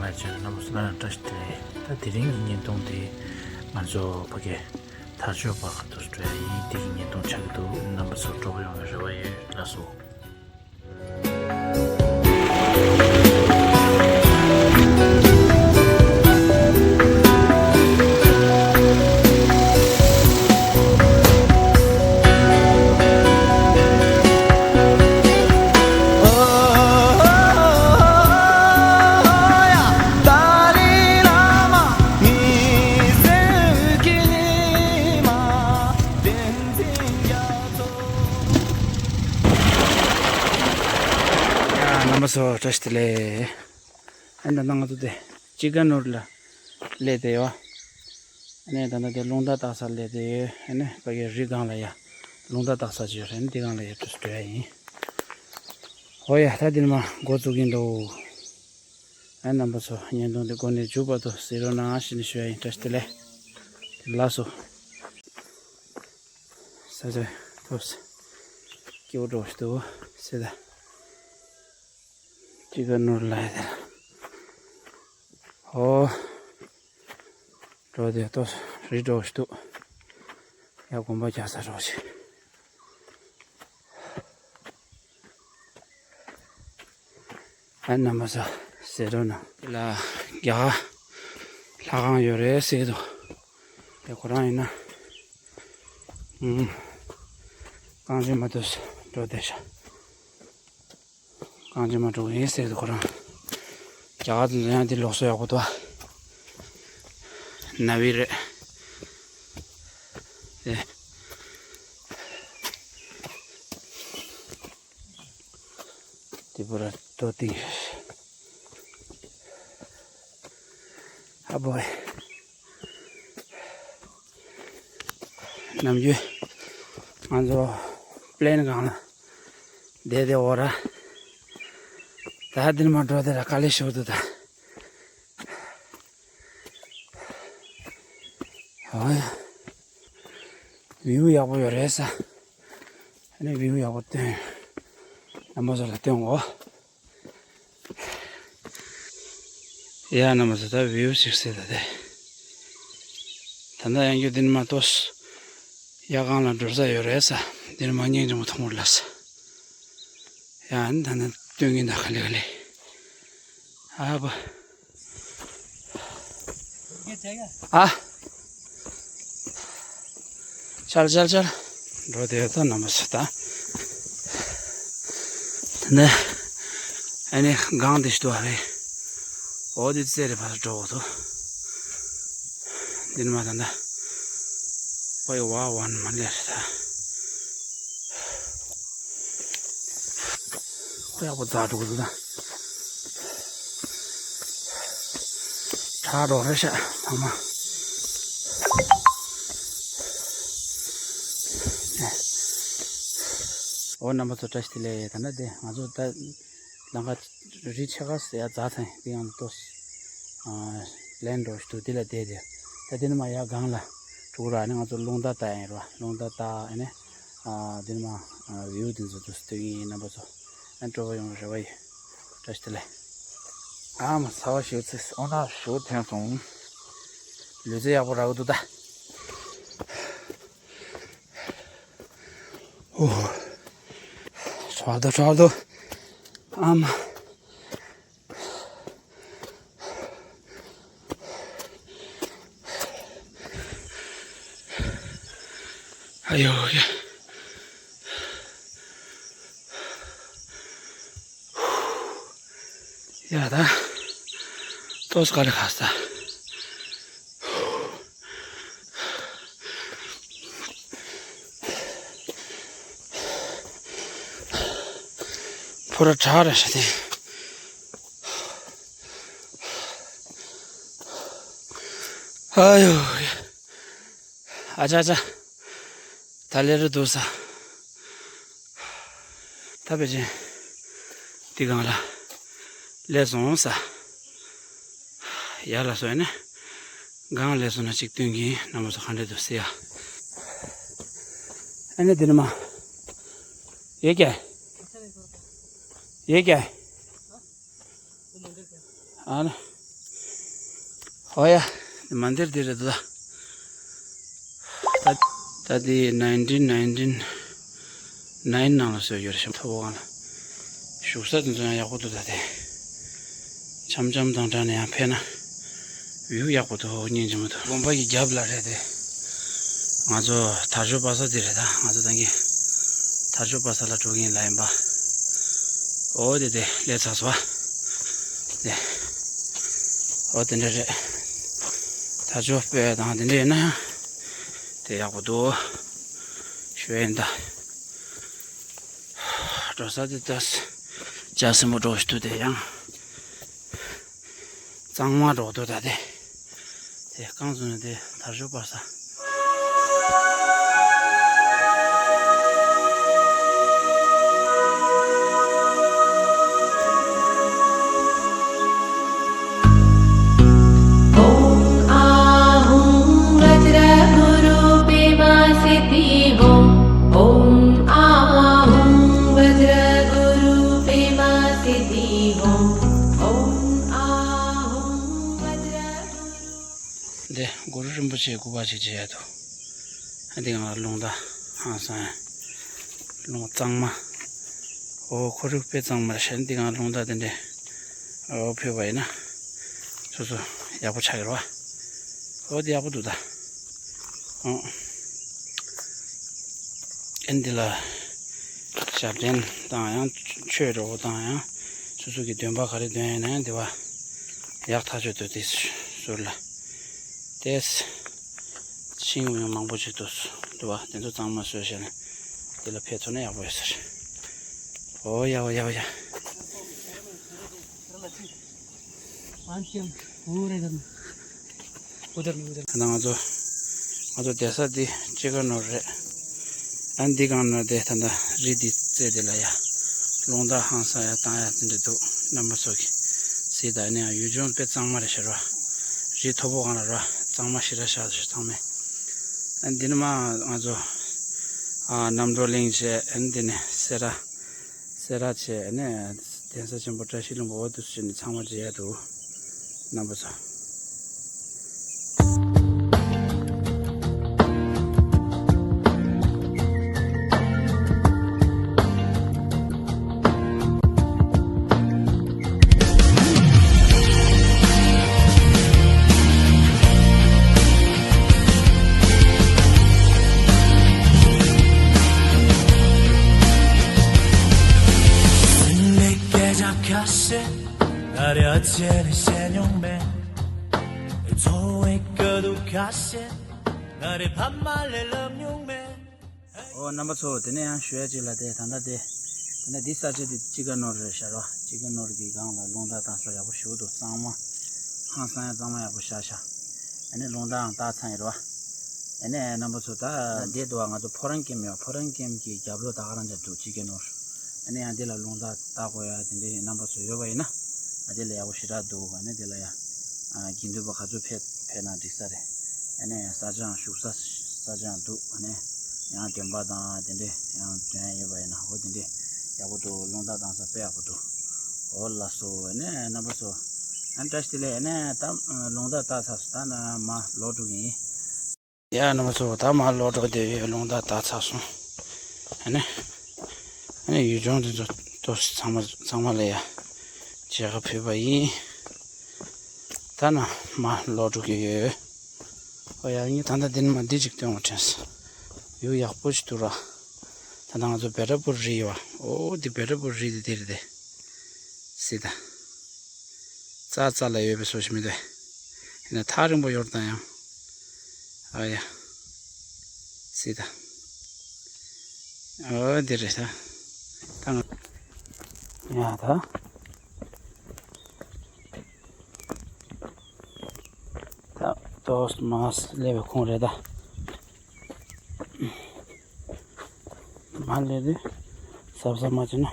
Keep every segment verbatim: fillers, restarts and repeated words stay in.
ཡ་ཆེ་རྣམ་པ་ཚོ་ལ་ཡང་བཀྲ་ཤིས་བདེ་ལེགས། ད་དེ་རིང་གི་བརྙན་ཐུང་དེ་ང་ཚོ་ཕ་གི་ཐར་ཆོས་པ་ག་དུས་འགྲོ་ཡ་ཡིན། དེ་གི་བརྙན་ཐུང་ཆགས་ཀྱི་འདུག་རྣམ་པ་ཚོ་སྤྲོ་པོ་ཡོང་བའི་རེ་བ་ཡོད། ལགས་སོ། ཡ་རྣམ་པ་ཚོ་བཀྲ་ཤིས་བདེ་ལེགས། ཨ་ནི་ད་ལྟ་ང་ཚོ་དེ་ཅི་ག་ནོར་ལ་སླེབས་བསྡད་ཡོད། ཨ་ནི་ད་ལྟ་དེ་རླུང་རྟ་བཏགས་ས་སླེབས་བསྡད་ཡོད། ཨ་ནི་ཕ་གི་རི་སྒང་ལ་ཡ་རླུང་རྟ་བཏགས་ས་ཅིག་ཡོད་རེད། ཨ་ནི་དེ་སྒང་ལ་ཡ་དུས་སུ་འགྲོ་ཡ་ཡིན། ཨོ་ཡ་ད་འདིར་མ་འགོ་བཙུགས་ཀྱིན་འདུག་ཨ་རྣམ་པ་ཚོ་བརྙན་ཐུང་དེ་འགོ་ནས་མཇུག་བར་དུ་གཟིགས་རོགས་གནང་ཞེས་ནས་ཞུ་ཡ་ཡིན། བཀྲ་ཤིས་བདེ་ལེགས། ལགས་སོ། ས་ཆ་ཐོབ་སྐྱིད་པོ་འདྲ་བོ་ཞིག་འདུག་ཟེར་ད། ཅི་ག་ནོར་ལ་ཡ་དེ་ལ། ཨོ། འགྲོ་དེ་ལྟོས་རི་འདྲ་བོ་ཞིག་འདུག་ཡ་དགོན་པ་རྒྱག་ས་འདྲ་བོ་ཞིག་ཨ་རྣམ་པ་ཚོ་གཟིགས་རོགས་གནང་། ལ་རྒྱ་གར་ལྷ་ཁང་ཡོད་རེད་ཟེར་འདུག་དེ་ཁོ་རང་ཡིན་ན། ཨུམ། རྐང་རྗེས་མ་དུས་འགྲོ་བསྡད་ཤག་རྐང་རྗེས་མ་འགྲོ་གི་ཡིན་ཟེར་འདུག་ཁོ་རང་། རྒྱ་གར་དུ་འཛིན་ཡང་འདི་ལུགས་སྲོལ་ཡག་པོ་འདུག་ན་བི་རེད། དེ། ཏི་པུ་ར་ཏོ་ཏི། ཨ་བོའི། ནམ་རྒྱུན་ང་ཚོ་པི་ལེན་སྒང་ལ་བསྡད་དེ་འོ་ར། ད་འདིར་མ་འགྲོ་དེ་ར་དཀའ་ལས་ཤོར་འདུག་ད། ཨོ་ཡ། བིའུ་ཡག་པོ་ཡོད་རེད་ས། ཨ་ནི་བིའུ་ཡག་པོ་སྟོན། རྣམ་པ་ཚོ་ལ་སྟོན་འོ། ཡ་རྣམ་པ་ཚོ་ད་བིའུ་ཞིག་གཟིགས་ད་དེ། ད་ལྟ་ཡང་རྒྱུ་འདི་ནས་མ་གཏོགས། ཡ་གང་ལ་འགྲོ་ས་ཡོད་རེད་ས། འདི་ནས་མ་སྙིང་རྗེ་མོ་ཐོག་མར་ལ་ས། ཡ་ཨ་ནི་ད་ནི་སྟོན་གིན་ད་ག་ལེ་ག་ལེ། ཨ་བ། ཨ། ཆལ་ཆལ་ཆལ། འགྲོ་དེ་ད་ནམ་སུ་ད། ནས། ཨ་ནི་གང་དེ་ཞིག་ཏུ་ཨ་རེ། འོ་དེ་ཚེ་རེ་ཕར་འགྲོ་འོ་དོ། འདི་ནི་མ་ད་ད། ཝའི་ཝ་ཝན་མ་ལེར་ད། ཁོ་ཡག་པོ་རྫ་འགྲོ་གི་འདུག་ད། དྲག་འགྲོ་རེད་ཤག་ཚང་མ། འོ་རྣམ་པ་ཚོ་བཀྲ་ཤིས་བདེ་ལེགས། ད་ནི་དེ་ང་ཚོ་ད་ལམ་ཁ་རི་ཕྱེད་ཀ་ཟེར་ཡ་རྫ་ཚང་དེ་ཡང་ཏོ། ལན་འགྲོ་ཞིག་འདུག་དེ་ལ་བསྡད་དེ། ད་དེ་ནི་མ་ཡ་སྒང་ལ་འགྲོ་གི་ར། ནི་ང་ཚོ་རླུང་རྟ་ལྟ་ཡིན་ར། རླུང་རྟ་ལྟ་ཨ་ནི། ཨ་དེ་ནི་མ་ཨ་བིའུ་དེ་ཚོ་དུ་སྟོན་གྱི་ཡིན། རྣམ་པ་ཚོ་ཨ་སྤྲོ་པོ་ཡོང་རེ་བ་ཡོད། བཀྲ་ཤིས་བདེ་ལེགས། ཨ་མ་ཚ་བ་ཞིག་ཚིག་ཨོ་ན་ཞུ་ཐེངས་སོང་། ལུས་རྩལ་ཡག་པོ་རག་གི་འདུག་ད། ཨོ། ཧྲ་དོ་ཧྲ་དོ། ཨ་མ། ཨ་ཡོ་ཡ། ཡ་ད། ཏོག་ཙམ་ག་རེ་ཁ་ས། ཕོ་ར་དྲག་ར་ཤ་དེ། ཨ་ཡོ། ཨ་ཅག་ཅག་ད་ལེ་རུ་འདུག་ས། ད་པེ་ཅིན། འདི་སྒང་ལ། སླེབས་སོང་ས། ཡར་ལ་སོང་ཡ་ནི། སྒང་སླེབས་སོང་ན་གཅིག་སྟོན་གྱིན་རྣམ་པ་ཚོ་ག་འདྲ་འདུག་ཟེར་ཡ། ཨ་ནི་འདི་ནི་མ། ཡོད་ཀྱ། ཡོད་ཀྱ། ཨ་ན། ཨོ་ཡ། མན་དིར་འདི་རེད་ད། ད་ད་འདི་nineteen ninety nine ནང་ལ་བཟོས་ཡོད་རེད། ཤམ་ཐོ་བོ་གང་ལ། བཞུགས་ས་དེ་ཚོ་ཡང་ཡག་པོ་འདུག་ད་དེ། འཆམ་འཆམ་དང་འདྲ་ནས་ཡང་ཕེབས་ན། བིའུ་ཡག་པོ་འདུག་སྙིང་རྗེ་མོ་འདུག་དགོན་པ་གི་རྒྱབ་ལ་རེད་དེ། ང་ཚོ་དར་ལྕོག་པ་ས་དེ་རེད་ད། ང་ཚོ་ད་གིན་དར་ལྕོག་པ་ས་ལ་འགྲོ་གི་ཡིན་ལབ་ཡིན་པ། ཨོ་དེ་དེ་སླེབས་ཚར་སོང་བ། དེ། ཨོ་དེ་འདྲ་རེད། དར་ལྕོག་དཔེ་དང་དེ་འདྲ་ཡིན་ན་ཡང་། དེ་ཡག་པོ་འདུག་ཞུ་ཡིན་ད། འགྲོ་ས་དེ་ད། ལྕགས་སྲིན་པོ་འགྲོ་ཞིག་འདུག་དེ་ཡང་། གཙང་མ་འགྲོ་འདུག་ད་དེ། དེ་རྐང་བཙུགས་ནས་དེ་དར་ལྕོག་པ་ས། ॐ आहूं वज्रगुरु पेमा सिद्धि हों। ॐ आहूं वज्रगुरु पेमा सिद्धि हों। ॐ आहूं वज्रगुरु འདི་གུ་རུ་རིན་པོ་ཆེའི་སྐུ་པར་ཅིག་བྱས་ཡ་འདུག་ཨ་འདི་གང་ལ་རླུང་རྟ་ཧང་སང་ཡ། རླུང་གཙང་མ། ཨོ་ཁོར་ཡུག་དཔེ་གཙང་མ་རེད་ཤག་འདི་གང་རླུང་རྟ་དེ་འདྲས། ཨོ་ཕེབས་པ་ཡིན་ན། སོ་སོ་ཡག་པོ་ཆགས་ཀྱི་རེད་བ། ཨོ་འདི་ཡག་པོ་འདུག་ད། ཨོ། ཨ་འདི་ལ། ཞབས་བརྟན་དང་ཡང་ཆོས་འགྲོ་བོ་དང་ཡང་། སོ་སོ་གི་འདོན་པ་ག་རེ་འདོན་ཡིན་ན་ཡང་འདི་བ། ཡག་ཐག་ཆོད་དུ་དེ་ཟུར་ལ། ཏེས། ཤིང་ཡང་མང་པོ་ཞིག་འདུག་འདུག་བ་དེ་ཚོ་གཙང་མ་བཟོས་བྱས་ནས། དེ་ལ་ཕེབས་ཐུབ་ན་ཡག་པོ་ཡོད་ཟེར། ཨོ་ཡ་ཨོ་ཡ་ཨོ་ཡ། ད་ང་ཚོ། ང་ཚོ་བསྡད་ས་འདི་ཅི་ག་ནོར་རེད། ཨ་འདི་གང་ནོར་དེ་ད་ལྟ་རི་འདི་རྩེ་འདི་ལ་ཡ། རླུང་རྟ་ཧང་སང་ཡ་བཏང་ཡ་དེ་འདྲ་འདུག་རྣམ་པ་ཚོ་གི། སྲིད་ད་ནི་ཡུལ་ལྗོངས་དཔེ་གཙང་མ་རེད་ཤག་ར། རི་མཐོ་པོ་གང་ལ་ར་གཙང་མ་ཞེ་དྲག་ཤག་ཚང་མས། ཨ་འདི་ནི་མ་ང་ཚོ། ཨ་རྣམ་གྲོལ་གླིང་བྱས་ཨ་འདི་ནི་སེ་ར། སེ་ར་བྱས་ཨ་ནི་གདན་ས་ཆེན་པོ་བཀྲ་ཤིས་ལྷུན་པོ་འོ་དུ་བྱས་ནས་ཚང་མ་མཇལ་ཡ་འདུག་རྣམ་པ་ཚོ། སེམས་ལས་སྐད་ཆ་ཁ་ཤས་ད་རེ་ཨ་ཅེ་ནས་བཤད་མྱོང་མེད། འཚོ་བའི་སྐད་དུ་ཁ་ཤས་ད་རེ་ཕ་མ་ལས་ལབ་མྱོང་མེད། ཨོ་རྣམ་པ་ཚོ་དེ་ནས་ཡང་ཞུ་ཡ་ཅིག་ལ་དེ་ད་ལྟ་དེ། དེ་ནས་འདི་ས་ཆ་དེ་ཅི་ག་ནོར་རེད་ཤག་ར། ཅི་ག་ནོར་གི་སྒང་ལ་རླུང་རྟ་བཏང་ས་ཡག་པོ་ཞེ་པོ་འདུག་གཙང་མ། ཧང་སང་ཡ་གཙང་མ་ཡག་པོ་བཞག་ཤག་ཨ་ནི་རླུང་རྟའང་བཏགས་ཚར་ཡིན་ར། ཨ་ནི་རྣམ་པ་ཚོ་ད་འདི་འདུག་བ། ང་ཚོ་ཕོ་བྲང་ཀེམ་ཡོད། ཕོ་བྲང་ཀེམ་གྱི་རྒྱབ་ལོགས་ད་ག་རང་ཅག་འདུག་ཅི་ག་ནོར། ཨ་ནི་ཡང་འདི་ལ་རླུང་རྟ་བཏགས་དགོས་ཡ་དེ་འདྲའི་རྣམ་པ་ཚོ་ཡོད་པ་ཡིན་ན། ཨ་དེ་ལ་ཡག་པོ་ཞེ་དྲག་འདུག་ཨ་ནི་དེ་ལ་ཡ། ཨ་དགེ་འདུན་པ་ག་ཚོད་ཕེབས་ཕེབས་ན་འགྲིག་ས་རེད། ཨ་ནི་ས་ཆའང་བཞུགས་ས་ས་ཆའང་འདུག་ཨ་ནི་ཡང་འདོན་པ་དང་དེ་འདྲས་ཡང་འདོན་ཡ་ཡོད་པ་ཡིན་ན་འོ་དེ་འདྲས་ཡག་པོ་འདུག་རླུང་རྟ་བཏང་ས་དཔེ་ཡག་པོ་འདུག་འོ་ལགས་སོ། ཨ་ནི་རྣམ་པ་ཚོ། ཨ་ནི་བཀྲ་ཤིས་བདེ་ལེགས། ཨ་ནི་ད་རླུང་རྟ་བཏགས་ཚར་སོང་། ད་ནི་མར་ལོག་འགྲོ་གི་ཡིན། ཡ་རྣམ་པ་ཚོ་ད་མར་ལོག་འགྲོ་གི་ཡོད། རླུང་རྟ་བཏགས་ཚར་སོང་། ཨ་ནི། ཨ་ནི་ཡུལ་ལྗོངས་འདི་ཚོ་ཏོག་ཙམ་ཚང་མ་ཚང་མ་ལ་ཡ། མཇལ་ཁ་ཕུལ་བ་ཡིན། ད་ནི་མར་ལོག་འགྲོ་གི་ཡོད། ཨོ་ཡ་ངས་ད་ལྟ་འདི་ནས་མར་འདི་གཅིག་སྟོན་དགོས་དྲན་སོང་། ཡུལ་ཡག་པོ་ཞིག་འདུག་ར། ད་ལྟ་ང་ཚོ་བེ་ཊ་པུར་རི་ཡོད་པ། ཨོ་འདི་བེ་ཊ་པུར་རི་འདི་འདི་རེད་དེ། སྲིད་ད། རྩ་རྩ་ལ་ཡོད་པའི་བཟོ་ཞིག་མི་འདུག་ཡིན་ན་ཐག་རིང་པོ་ཡོད་ད་ཡང་། ཨ་ཡ། སྲིད་ད། ཨོ་འདི་རེད་ད། ད་ང་། ཡ་ད། ད་ཏོག་ཙམ་མར་སླེབས་པའི་ཁུངས་རེད་ད། མར་སླེབས་དུས་གཟབ་གཟབ་མ་བྱས་ན་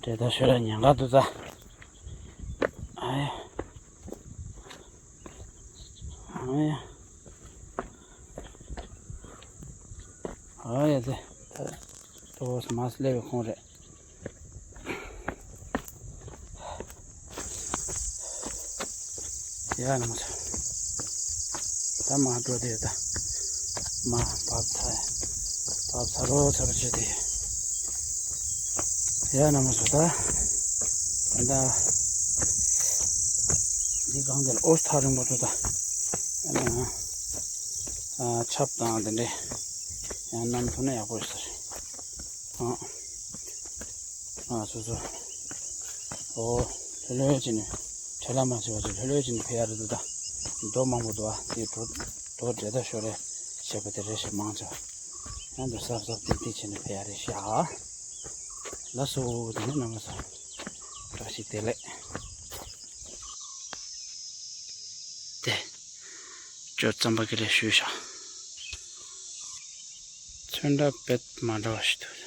འདྲེད་ད་ཤོད་ལ་ཉེན་ཁ་འདུག་ད། ཨ་ཡ། ཨ་ཡ། ཨ་ཡ་དེ། ཏོག་ཙམ་མར་སླེབས་པའི་ཁུངས་རེད། ཡ་ནང་ཚ། ད་མར་འགྲོ་དེ་ད། མར་བབས་ཚར། བབས་ཚར་རོ་ཚར་རོ་བྱས་ཏེ། ཡ་རྣམ་པ་ཚོ་ད། ད་ལྟ། འདི་སྒང་དེར་ཨོ་ཐག་རིང་པོ་འདུག་ད། ཨ་ཆབ་དང་དེ་འདྲས་ཡང་བསྣམས་ཐུབ་ན་ཡག་པོ་ཡོད་ས་རེད། ཨ། ང་སོ་སོ། ཨོ། ལྷོད་ལྷོད་བྱས་ནས། ཁྲེལ་ལ་མ་བྱེད་པ་བྱས་ལྷོད་ལྷོད་བྱས་ནས་ཕེབས་ཡ་རེད་འདུག་ད། རྡོ་མང་པོ་འདུག་ཨ། དེ་རྡོ་རྡོ་འདྲེ་ད་ཤོར་རེ་བྱས་པ་དེ་རེད་ཤག་མང་ཆེ་བ། ཡང་འདུག་གཟབ་གཟབ་ཏིག་ཏིག་བྱས་ནས་ཕེབས་ཡ་རེད་ཤག་ལགས་སོ། དེ་ནས་རྣམ་པ་ཚོ། བཀྲ་ཤིས་བདེ་ལེགས། དེ། ཅོ་རྩམ་པ་གི་ལས་ཞུས་ཤག་ཚོན་ཁྲ་དཔེ་མ་འདྲ་བ་ཞིག་འདུག་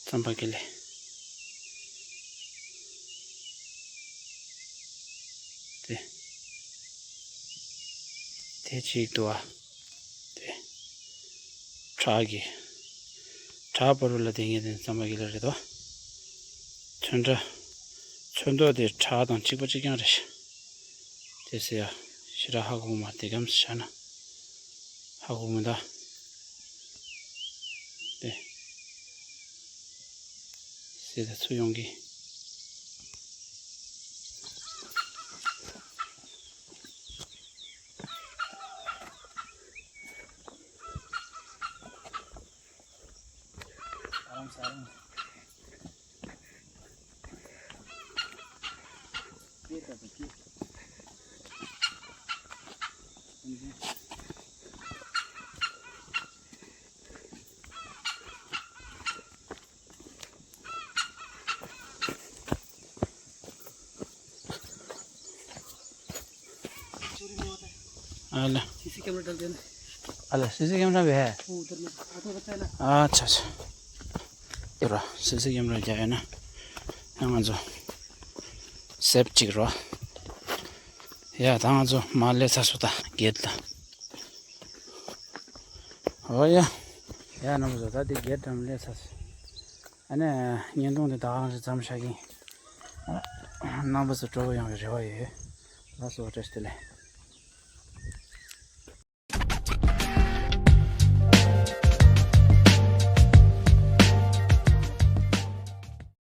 རྩམ་པ་གི་ལས། དེ། དེ་གཅིག་འདུག་ཨ། དེ། བྲག་གི། བྲག་བར་དུ་ལ་དེ་ངས་དེ་རྩམ་པ་གི་ལས་རེད་དོ། ཚོན་ཁྲ། ཚོན་མདོག་དེ་བྲག་དང་གཅིག་པ་གཅིག་རྐྱང་རེད་ཤག་དེ་ཟེར་ཡ། ཞེ་དྲག་ཧ་གོ་མ་དེ་གམ་བཞག་ན། ཧ་གོ་མི་འདུག་དེ། ཟེར་ད་ཚུར་ཡོང་གི། अले। सीसी कैमरा डाल देना। अले, सीसी कैमरा भी है। वो उधर में, हाथों रखता है ना। अच्छा, अच्छा। तेरा सीसी कैमरा क्या है ना? ང་ཚོ་སེབ་གཅིག་རོ། ཡ་ད་ང་ཚོ་མར་སླེབས་ཚར་སོང་ད་གེད་ལ། ཨོ་ཡ། ཡ་རྣམ་པ་ཚོ་ད་འདི་གེད་འགྲམ་སླེབས་ཚར་སོང་། ཨ་ནི་བརྙན་ཐུང་འདི་ད་ག་རང་ཞིག་མཚམས་བཞག་གི་ཡིན། རྣམ་པ་ཚོ་སྤྲོ་པོ་ཡོང་བའི་རེ་བ་ཡོད། ལགས་སོ། བཀྲ་ཤིས་བདེ་ལེགས།